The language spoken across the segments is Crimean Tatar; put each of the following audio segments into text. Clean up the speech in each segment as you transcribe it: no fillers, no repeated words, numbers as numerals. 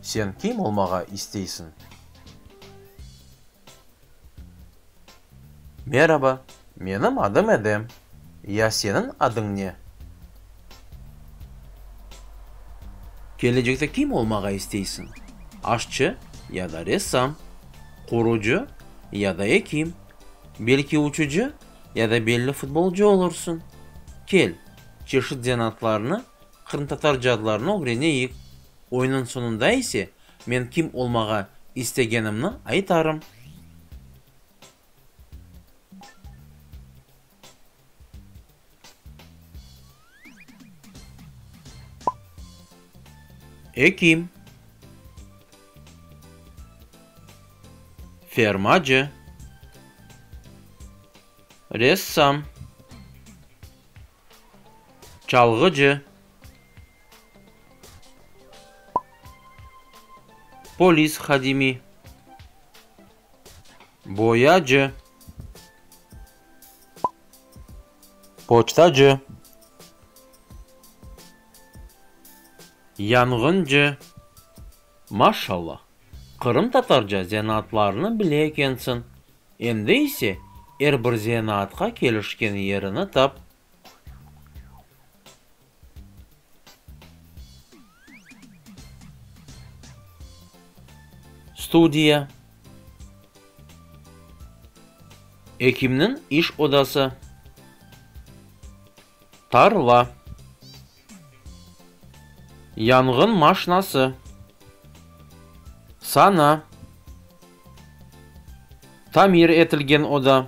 Sen kim olmağa isteysiñ? Meraba, menim adım Edem. Ya seniñ adıñ ne? Kelecekte kim olmağa isteysiñ? Aşçı ya da ressam? Qurucı ya da ekim? Belki uçucı ya da belli futbolcı olursıñ? Kel, çeşit zenaatlarnı, qırımtatarca adlarını ögreneyik. Oyunnıñ soñunda ise men kim olmağa istegenimni aytarım. Ekim. Fermacı. Ressam. Çalğıcı. Polis hadimi. Boyacı. Poçtacı. Yanğıncı. Maşallah, qırımtatarca zenaatlarnı bile ekensiñ. Endi ise er bir zenaatqa kelişken yerini tap. Studiya. Ekimniñ iş odası. Tarla. Yanğın maşnası. Sana. Tamir etilgen oda.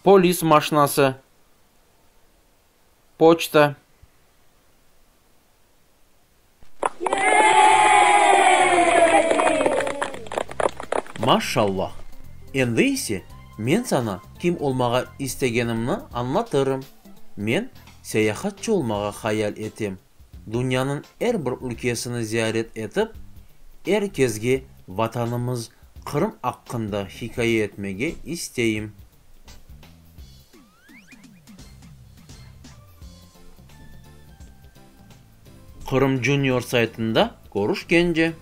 Polis maşnası. Poçta. Maşallah! Endi ise men saña kim olmağa istegenimni añlatırım. Men seyahatçı olmağa hayal etem, dünyanıñ er bir ülkesini ziyaret etip, er kesge Vatanımız Qırım aqqında hikâye etmege isteyim. Qırım Junior saytında körüşkence!